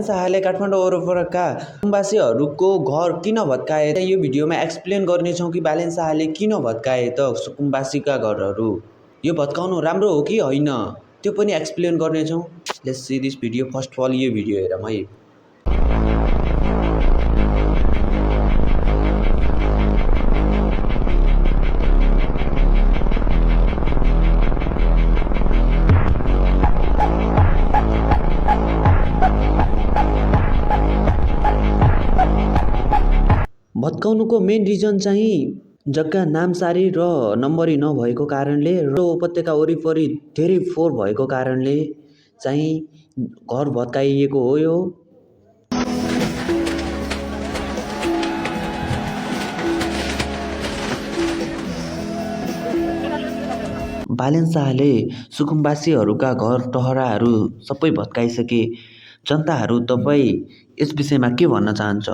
शाहले काठमाडौँ वरपरका सुकुम्बासीहरूको घर किन भत्काए? यो भिडियोमा एक्सप्लेन गर्नेछौँ कि बालेन शाहले किन भत्काए त सुकुम्बासीका घरहरू। यो भत्काउनु राम्रो हो कि होइन त्यो पनि एक्सप्लेन गर्नेछौँ। Let's see this video. First of all यो भिडियो हेरौँ है। भत्काउनुको मेन रिजन चाहिँ जग्गा नामसारी र नम्बरी नभएको कारणले र उपत्यका वरिपरि धेरै फोहोर भएको कारणले चाहिँ घर भत्काइएको हो। यो बालेन शाहले सुकुम्बासीहरूका घर टहराहरू सबै भत्काइसके। जनताहरू तपाईँ यस विषयमा के भन्न चाहन्छ?